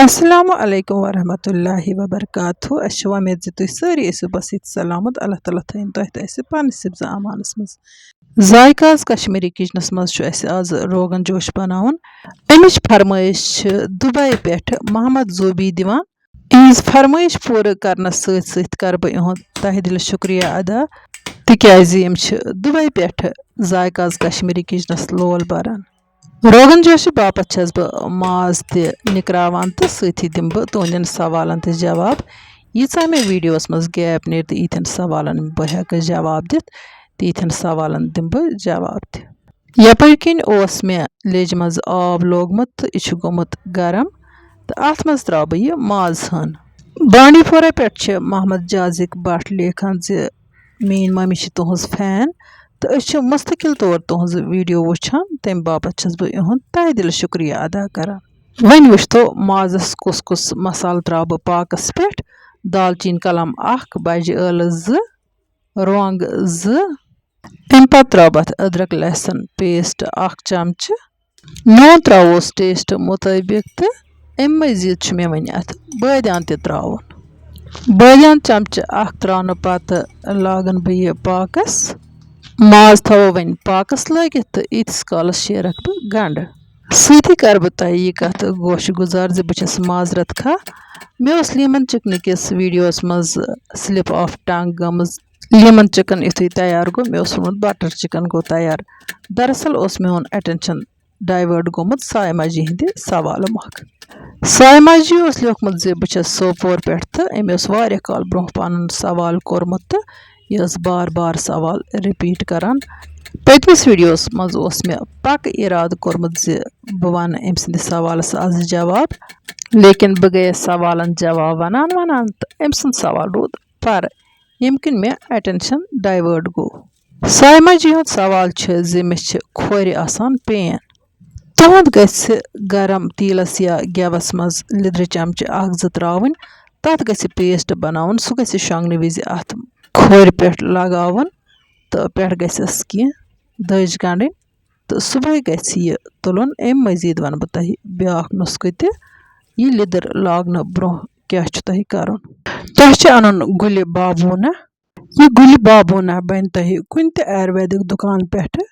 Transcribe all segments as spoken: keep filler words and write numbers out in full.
السلام علیکم ورحمۃ اللہ وبرکاتہ۔ أسۍ چھِ وۄمید زِ تُہۍ سٲری ٲسِو بس ییٚتہِ سلامت۔ اللہ تعالیٰ تھٲیِن تۄہہِ تہٕ اَسہِ پننِس حفظ امانس منٛز۔ ذائقہ آز کشمیری کچنس منٛز چھُ اَسہِ آز روغن جوش بناوُن۔ اَمِچ فرمٲیش چھِ دُبے پٮ۪ٹھ محمد زوبی دِوان۔ یِہنٛز فرمٲیش پوٗرٕ کرنس سۭتۍ سۭتۍ کرٕ بہٕ یِہُنٛد تہہِ دِلہٕ شُکریہ ادا، تِکیازِ یِم چھِ دُبے پٮ۪ٹھ ذائقہ آز کشمیری کچنس لول بران۔ روغن جوشہِ باپتھ چھَس بہٕ ماز تہِ نِکراوان تہٕ سۭتی دِمہٕ بہٕ تُہنٛدٮ۪ن سوالن تہِ جواب۔ ییٖژاہ مےٚ ویڈیوَس منٛز gap نیرِ تہٕ ییٖتٮ۪ن سوالن بہٕ ہٮ۪کہٕ جواب دِتھ، تہٕ ییٖتٮ۪ن سوالن دِمہٕ بہٕ جواب تہِ۔ یپٲرۍ کِنۍ اوس مےٚ لیٚجہِ منٛز آب لوگمُت تہٕ یہِ چھُ گوٚمُت گرم، تہٕ اَتھ منٛز ترٛاوٕ بہٕ یہِ ماز ہن۔ بانڈی پورہ پٮ۪ٹھ چھِ محمد جازق بٹ لیکھان زِ میٛٲنۍ ممی چھِ تُہنٛز fan، تہٕ أسۍ چھِ مستقل طور تُہنٛز ویڈیو وٕچھان، تَمہِ باپتھ چھَس بہٕ یِہُنٛد تہہِ دِلہٕ شُکریہ ادا کران۔ وۄنۍ وٕچھتو مازَس کُس کُس مسالہٕ ترٛاوٕ بہٕ پاکَس پٮ۪ٹھ۔ دالچیٖن کلم اکھ، بجہِ ٲلہٕ زٕ، رۄنٛگ زٕ، اَمہِ پتہٕ ترٛاوٕ بہٕ اَتھ أدرَک لہسن paste اکھ چمچہٕ، نوٗن ترٛاووس taste مُطٲبِق تہٕ اَمہِ مٔزیٖد چھُ مےٚ وۄنۍ اَتھ بٲدیان تہِ ترٛاوُن۔ بٲدیان چمچہٕ اکھ ترٛاونہٕ پتہٕ لاگن بہٕ یہِ پاکَس۔ ماز تھاوو وۄنۍ پاکَس لٲگِتھ تہٕ ییٖتِس کالَس شیرَکھ بہٕ گنٛڈٕ۔ سۭتی کَرٕ بہٕ تۄہہِ یہِ کَتھ گوشہِ گُزار زِ بہٕ چھَس معذرت خواہ۔ مےٚ اوس لیمن چکنہٕ کِس ویڈیوَس منٛز slip of tongue گٔمٕژ۔ لیمن چکن یُتھُے تیار گوٚو، مےٚ اوس ووٚنمُت butter chicken گوٚو تیار۔ دراصل اوس میون attention divert گوٚمُت سایہِ ماجہِ ہِنٛدِ سوالہٕ مۄکھ۔ سایہِ ماجہِ اوس لیوٗکھمُت زِ بہٕ چھَس سوپور پٮ۪ٹھ تہٕ أمۍ اوس واریاہ کال برونٛہہ پَنُن سوال کوٚرمُت تہٕ یہِ ٲس بار بار سوال repeat کران۔ پٔتمِس ویڈیوَس منٛز اوس مےٚ پَکہٕ اِرادٕ کوٚرمُت زِ بہٕ وَنہٕ أمۍ سٕنٛدِس سوالَس آز جواب، لیکن بہٕ گٔیَس سوالَن جواب وَنان وَنان تہٕ أمۍ سُنٛد سوال روٗد پَرٕ، ییٚمہِ کِنۍ مےٚ attention divert گوٚو۔ سایہِ ماجہِ ہُنٛد سوال چھُ زِ مےٚ چھِ کھورِ آسان pain۔ تُہُنٛد گژھِ گرم تیٖلَس یا گٮ۪وَس منٛز لیٚدرِ چمچہٕ اکھ زٕ ترٛاوٕنۍ۔ تَتھ گژھِ paste بناوُن۔ سُہ گژھِ شۄنٛگنہٕ وِزِ اَتھ کھورِ پٮ۪ٹھ لگاوُن تہٕ پٮ۪ٹھ گژھٮ۪س کینٛہہ دٔج گنٛڈٕنۍ تہٕ صُبحٲے گژھِ یہِ تُلُن۔ اَمہِ مٔزیٖد وَنہٕ بہٕ تۄہہِ بیٛاکھ نُسخہٕ تہِ، یہِ لیٚدٕر لاگنہٕ برٛونٛہہ کیٛاہ چھُ تۄہہِ کَرُن۔ تۄہہِ چھُ اَنُن گُلہِ بابوٗنہ۔ یہِ گُلہِ بابوٗنہ بَنہِ تۄہہِ کُنہِ تہِ آیُرویدِک دُکان پٮ۪ٹھٕ۔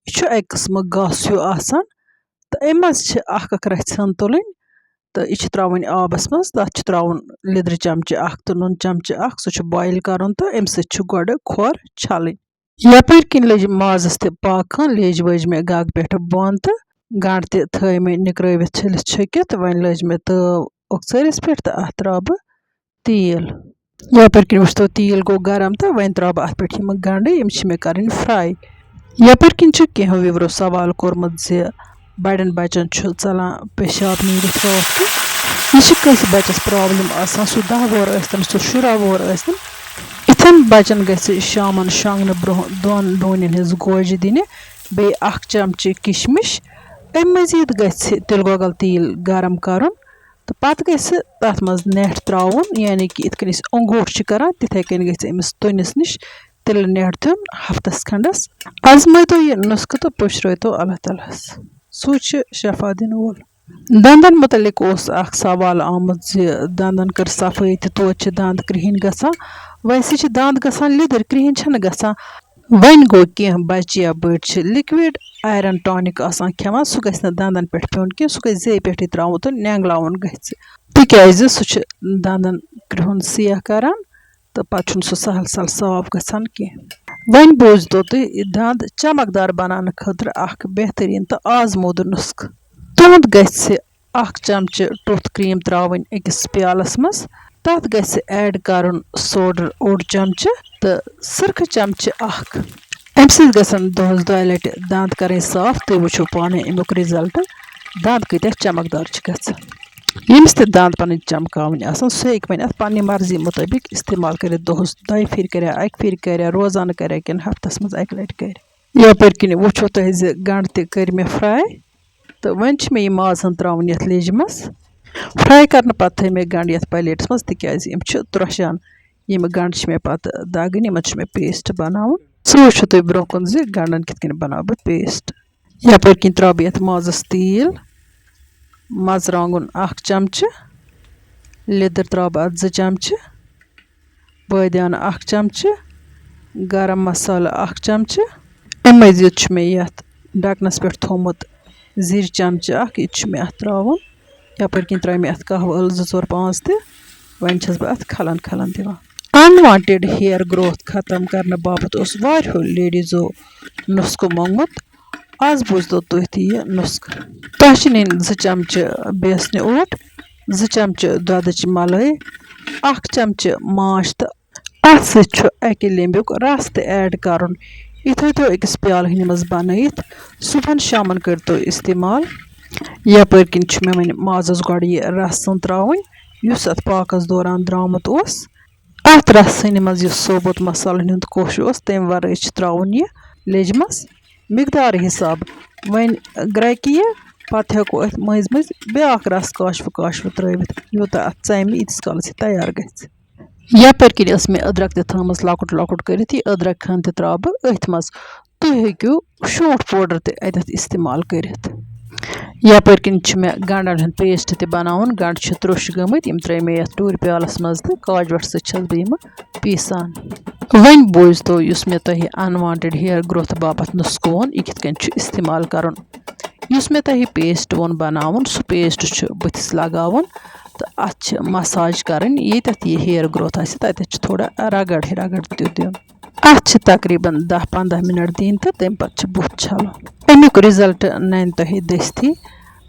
یہِ چھُ اَکہِ قٕسمُک گاسہٕ ہیوٗ آسان تہٕ اَمہِ منٛز چھِ اَکھ اَکھ رَژھِ ہن تُلٕنۍ تہٕ یہِ چھِ ترٛاوٕنۍ آبَس منٛز۔ تَتھ چھُ ترٛاوُن لیٚدرِ چمچہٕ اَکھ تہٕ نُن چمچہٕ اَکھ۔ سُہ چھُ boil کَرُن تہٕ اَمہِ سۭتۍ چھُ گۄڈٕ کھۄر چھَلٕنۍ۔ یپٲرۍ کِنۍ لٔج مازَس تہِ پاکھ ہن، لیٚج وٲج مےٚ گگ پٮ۪ٹھٕ بۄن تہٕ گنٛڈٕ تہِ تھٲے مےٚ نِکرٲوِتھ چھٔلِتھ چھٔکِتھ۔ وۄنۍ لٲج مےٚ تٲو اوٚکژٲرِس پٮ۪ٹھ تہٕ اَتھ ترٛاوٕ بہٕ تیٖل۔ یپٲرۍ کِنۍ وٕچھتو تیٖل گوٚو گرم تہٕ وۄنۍ ترٛاوٕ بہٕ اَتھ پٮ۪ٹھ یِم گنٛڈٕ، یِم چھِ مےٚ کَرٕنۍ fry۔ یپٲرۍ کِنۍ چھِ کینٛہہ viewerو سوال کوٚرمُت زِ بڑٮ۪ن بچن چھُ ژلان پیشاب نیٖرِتھ راتھ کیُتھ۔ یہِ چھِ کٲنٛسہِ بچس problem آسان، سُہ دَہ وُہُر ٲسۍتن، سُہ شُراہ وُہُر ٲسۍتن۔ یِتھٮ۪ن بچن گژھِ شامن شۄنٛگنہٕ برٛونٛہہ دۄن ڈوٗنٮ۪ن ہٕنٛز گوجہِ دِنہِ، بیٚیہِ اکھ چمچہٕ کِشمِش۔ اَمہِ مٔزیٖد گژھِ تِلہٕ گۄگل تیٖل گرم کرُن تہٕ پتہٕ گژھِ تتھ منٛز نٮ۪ٹھ ترٛاوُن، یعنی کہِ یِتھ کٔنۍ أسۍ اوٚنگوٗٹھ چھِ کران، تِتھَے کٔنۍ گژھِ أمِس تُنِس نِش تِلہٕ نٮ۪ٹھ دیُن ہفتس کھنٛڈس۔ آزمٲیتو یہِ نُسخہٕ تہٕ پُشرٲیتو اللہ تعالیٰ ہس۔ سُے چھُ شفا دِنہٕ وول۔ دنٛدن مُتعلق اوس اکھ سوال آمُت زِ دنٛدن کٔر صفٲیی تہٕ توتہِ چھِ دنٛد کرٛہِنۍ گژھان۔ ویسے چھِ دنٛد گژھان لیٚدٕرۍ، کرٛہِنۍ چھَنہٕ گژھان۔ وۄنۍ گوٚو کینٛہہ بچہِ یا بٔڑۍ چھِ liquid iron tonic آسان کھٮ۪وان، سُہ گژھِ نہٕ دنٛدن پٮ۪ٹھ پیوٚن کینٛہہ، سُہ گژھِ زیٚیہِ پٮ۪ٹھٕے ترٛاوُن تہٕ نٮ۪نٛگلاوُن گژھِ، تِکیٛازِ سُہ چھُ دنٛدن کرٛہُن سیاہ کران۔ تہٕ پتہٕ چھُنہٕ سُہ سہل سہل صاف گژھان کینٛہہ۔ وۄنۍ بوٗزتو تُہۍ، یہِ دَنٛد چمکدار بناونہٕ خٲطرٕ اکھ بہتریٖن تہٕ آزمودٕ نُسخہٕ۔ تُہُنٛد گژھِ اکھ چمچہٕ tooth cream ترٛاوٕنۍ أکِس پیالس منٛز۔ تتھ گژھِ add کرُن soda اوٚڑ چمچہٕ تہٕ سرکہٕ چمچہٕ اکھ۔ امہِ سۭتۍ گژھن دۄہس دۄیہِ لٹہِ دَنٛد کرٕنۍ صاف۔ تُہۍ وٕچھِو پانے امیُک result، دَنٛد کۭتیٛاہ چمکدار چھِ گژھان۔ ییٚمِس تہِ دَنٛد پَنٕنۍ چمکاوٕنۍ آسَن، سُہ ہیٚکہِ وۄنۍ اَتھ پنٛنہِ مرضی مُطٲبِق استعمال کٔرِتھ۔ دۄہَس دۄیہِ پھِرِ کَرِ، اَکہِ پھِرِ کَرِ، روزانہٕ کَرِ کِنہٕ ہفتَس منٛز اَکہِ لَٹہِ کَرِ۔ یَپٲرۍ کِنۍ وٕچھو تۄہہِ زِ گَنٛڈٕ تہِ کٔرۍ مےٚ fry، تہٕ وۄنۍ چھِ مےٚ یہِ ماز ہَن ترٛاوٕنۍ یَتھ لیٚجہِ منٛز۔ Fry کَرنہٕ پَتہٕ تھٲے مےٚ گَنٛڈٕ یَتھ plateس منٛز، تِکیٛازِ یِم چھِ ترٛۄشان۔ یِم گَنٛڈٕ چھِ مےٚ پَتہٕ دَگٕنۍ، یِمَن چھُ مےٚ paste بَناوُن۔ سُہ وٕچھِو تُہۍ برٛونٛہہ کُن زِ گَنٛڈَن کِتھ کٔنۍ بَناوٕ بہٕ paste۔ یَپٲرۍ کِنۍ ترٛاوٕ بہٕ یَتھ مازَس تیٖل۔ مرژٕوانٛگُن اَکھ چمچہٕ، لیٚدٕر ترٛاوٕ بہٕ اَتھ زٕ چمچہٕ، بٲدیانہٕ اَکھ چمچہٕ، گرم مسالہٕ اَکھ چمچہٕ۔ اَمہِ مٔزیٖد چھُ مےٚ یَتھ ڈَکھنَس پٮ۪ٹھ تھوٚومُت زِرۍ چمچہٕ اَکھ، یہِ تہِ چھُ مےٚ اَتھ ترٛاوُن۔ یَپٲرۍ کِنۍ ترٛٲے مےٚ اَتھ قہوٕ ٲلہٕ زٕ ژور پانٛژھ تہِ۔ وۄنۍ چھَس بہٕ اَتھ کھلَن کھلَن دِوان۔ Unwanted hair growth ختم کرنہٕ باپتھ اوس واریاہو لیڈیٖزو نُسخہٕ موٚنگمُت۔ آز بوٗزتو تُہۍ تہِ یہِ نُسخہٕ۔ تۄہہِ چھِ نِنۍ زٕ چمچہٕ بیسنہِ اوٹ، زٕ چمچہٕ دۄدٕچ ملٲے، اَکھ چمچہٕ ماچھ تہٕ اَتھ سۭتۍ چھُ اَکہِ لیٚمبیُک رَس تہِ add کَرُن۔ یہِ تھٲیتو أکِس پیالہٕ ہٕنہِ منٛز بَنٲیِتھ، صُبحن شامَن کٔرۍتو استعمال۔ یَپٲرۍ کِنۍ چھُ مےٚ وۄنۍ مازَس گۄڈٕ یہِ رَس سُنٛد ترٛاوٕنۍ، یُس اَتھ پاکَس دوران درٛامُت اوس۔ اَتھ رَسہٕ ہٕنہِ منٛز یُس ثوبوٗت مصالَن ہُنٛد کوٚش اوس، تَمہِ وَرٲے چھِ ترٛاوُن یہِ لیٚجہِ منٛز مقدار حساب۔ وۄنۍ گرٛٮ۪کہِ یہِ، پَتہٕ ہٮ۪کو أتھۍ مٔنٛزۍ مٔنٛزۍ بیٛاکھ رَس کاشوٕ کاشوٕ ترٛٲوِتھ، یوٗتاہ اَتھ ژَمہِ، ییٖتِس کالَس یہِ تیار گژھِ۔ یَپٲرۍ کِنۍ ٲس مےٚ أدرَک تہِ تھٲومٕژ لۄکُٹ لۄکُٹ کٔرِتھ، یہِ أدرَک کھٔنٛڈ تہِ ترٛاوٕ بہٕ أتھۍ منٛز۔ تُہۍ ہیٚکِو شونٛٹھ powder تہِ اَتٮ۪تھ استعمال کٔرِتھ۔ یَپٲرۍ کِنۍ چھُ مےٚ گنٛڈَن ہُنٛد paste تہِ بَناوُن۔ گنٛڈٕ چھِ ترٛوٚش گٔمٕتۍ، یِم ترٛٲے مےٚ یَتھ ٹوٗرِ پیالَس منٛز تہٕ کاجہِ وَٹہٕ سۭتۍ چھَس بہٕ یِمہٕ پیٖسان۔ وۄنۍ بوٗزتو، یُس مےٚ تۄہہِ unwanted hair growth باپتھ نُسخہٕ ووٚن، یہِ کِتھ کٔنۍ چھُ استعمال کَرُن۔ یُس مےٚ تۄہہِ paste ووٚن بَناوُن، سُہ paste چھُ بٕتھِس لَگاوُن تہٕ اَتھ چھِ massage کَرٕنۍ۔ ییٚتٮ۪تھ یہِ hair growth آسہِ، تَتٮ۪تھ چھُ تھوڑا رگڑ رگڑ تہِ دیُن۔ اَتھ چھِ تقریٖباً دَہ پنٛداہ minute دِنۍ تہٕ تَمہِ پَتہٕ چھِ بُتھ چھَلُن۔ اَمیُک result نَنہِ تۄہہِ دٔستھی،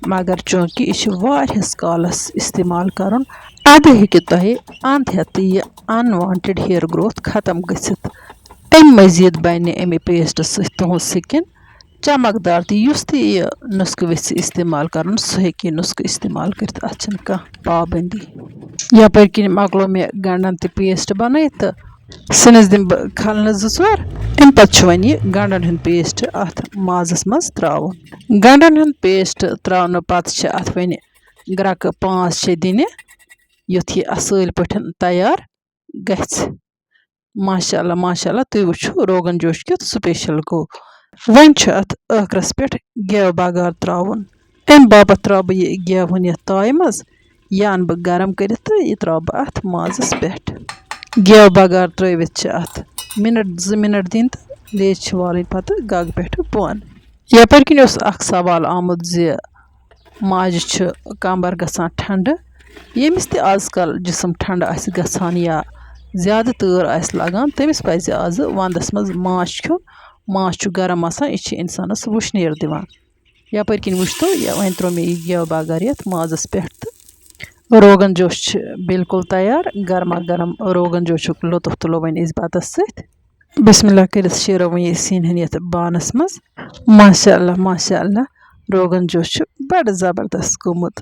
مگر چوٗنٛکہِ یہِ چھُ واریاہَس کالَس استعمال کَرُن، اَدٕ ہیٚکہِ تۄہہِ اَنٛد ہٮ۪تھ یہِ unwanted hair growth ختم گٔژھِتھ۔ اَمہِ مٔزیٖد بَنہِ اَمہِ paste سۭتۍ تُہٕنٛز skin چمکدار تہِ۔ یُس تہِ یہِ نُسخہٕ ویٚژھِ استعمال کَرُن، سُہ ہیٚکہِ یہِ نُسخہٕ استعمال کٔرِتھ، اَتھ چھَنہٕ کانٛہہ پابنٛدی۔ یَپٲرۍ کِنۍ مۄکلو مےٚ گنٛڈَن تہِ paste بَنٲیِتھ تہٕ سِنِس دِمہٕ بہٕ کھلنہٕ زٕ ژور۔ اَمہِ پَتہٕ چھُ وۄنۍ یہِ گنٛڈَن ہُنٛد paste اَتھ مازَس منٛز ترٛاوُن۔ گنٛڈَن ہُنٛد paste ترٛاونہٕ پَتہٕ چھِ اَتھ وۄنۍ گرٛٮ۪کہٕ پانٛژھ شےٚ دِنہِ، یُتھ یہِ اَصٕل پٲٹھۍ تیار گژھِ۔ ماشاء اللہ، ماشاء اللہ، تُہۍ وٕچھِو روغن جوش کیُتھ special گوٚو۔ وۄنۍ چھُ اَتھ ٲخرَس پٮ۪ٹھ گٮ۪و بَغار ترٛاوُن۔ اَمہِ باپَتھ ترٛاوٕ بہٕ یہِ گٮ۪و وٕنہِ یَتھ تایہِ منٛز، یہِ اَنہٕ بہٕ گرم کٔرِتھ تہٕ یہِ ترٛاوٕ بہٕ اَتھ مازَس پٮ۪ٹھ۔ گٮ۪و بَغار ترٛٲوِتھ چھِ اَتھ minute زٕ minute دِنۍ تہٕ لیٚج چھِ والٕنۍ پَتہٕ گَگہٕ پٮ۪ٹھٕ بۄن۔ یَپٲرۍ کِنۍ اوس اَکھ سوال آمُت زِ ماجہِ چھُ کمبر گژھان ٹھنڈٕ۔ ییٚمِس تہِ آز کل جسم ٹھنڈٕ آسہِ گژھان یا زیادٕ تۭر آسہِ لگان، تٔمِس پزِ آزٕ ونٛدس منٛز ماچھ کھیوٚن۔ ماچھ چھُ گرم آسان، یہِ چھِ انسانس وُشنیر دِوان۔ یپٲرۍ کِنۍ وٕچھتو، یہِ وۄنۍ ترٛوو مےٚ یہِ گٮ۪و بغار یتھ مازس پٮ۪ٹھ تہٕ روغن جوش چھُ بالکل تیار۔ گرما گرم روغن جوشُک لطف تُلو وۄنۍ أسۍ بتس سۭتۍ۔ بسم اللہ کٔرِتھ شیرو وۄنۍ یہِ سِنۍ ہن یتھ بانس منٛز۔ ماشاء اللہ، ماشاء اللہ، روغن جوش چھُ بڑٕ زبردست گوٚمُت۔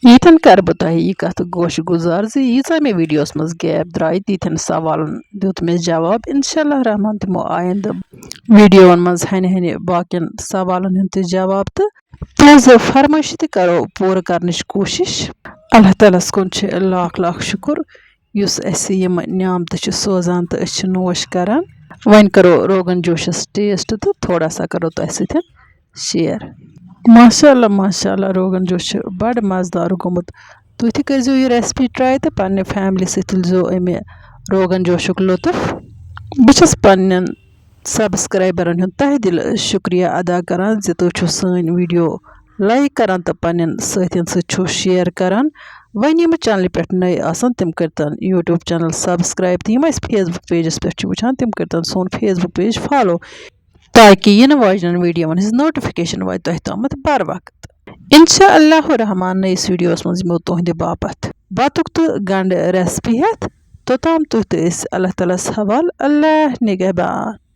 ییٚتٮ۪ن کرٕ بہٕ تۄہہِ یہِ کتھ گوش گُزار زِ ییٖژاہ مےٚ videoس منٛز gap درٛایہِ، تیٖتٮ۪ن سوالن دیُت مےٚ جواب۔ انشاء اللہ رحمان دِمو آیندٕ videoون منٛز ہنہِ ہنہِ باقین سوالن ہُنٛد تہِ جواب تہٕ تُہنٛزٕ فرمٲیشہِ تہِ کرو پوٗرٕ کرنٕچ کوٗشش۔ اللہ تعالیٰ ہس کُن چھِ لاکھ لاکھ شُکر، یُس اَسہِ یِم نعمتہٕ چھِ سوزان تہٕ أسۍ چھِ نوش کران۔ وۄنۍ کرو روغن جوشس taste تہٕ تھوڑا سا کرو تۄہہِ سۭتۍ share۔ ماشاء اللہ، ماشاء اللہ، روغن جوش چھُ بڑٕ مزٕدار گوٚمُت۔ تُہۍ تہِ کٔرزیٚو یہِ recipe try تہٕ پننہِ family سۭتۍ تُلزیٚو اَمہِ روغن جوشُک لطف۔ بہٕ چھَس پننٮ۪ن subscriberن ہُنٛد تہہ دِل شُکریہ ادا کران زِ تُہۍ چھِو سٲنۍ video like کران تہٕ پننٮ۪ن سٲتھٮ۪ن سۭتۍ چھِو share کران۔ وۄنۍ یِم channelہِ پٮ۪ٹھ نٔے آسن، تِم کٔرتن YouTube channel subscribe تہٕ یِم اَسہِ Facebook pageس پٮ۪ٹھ چھِ وٕچھان، تِم کٔرتن سون Facebook page follow، تاکہِ یِنہٕ واجنٮ۪ن videoون ہٕنٛز notification واتہِ تۄہہِ تامَتھ بر وقت۔ انشاء اللہ الرحمان نٔیِس videoس منٛز یِمو تُہنٛدِ باپتھ بتُک تہٕ گنڈٕ recipe ہٮ۪تھ۔ توٚتام تُہۍ تہٕ أسۍ اللہ تعالیٰ ہس حوالہٕ۔ اللہ نگہبان۔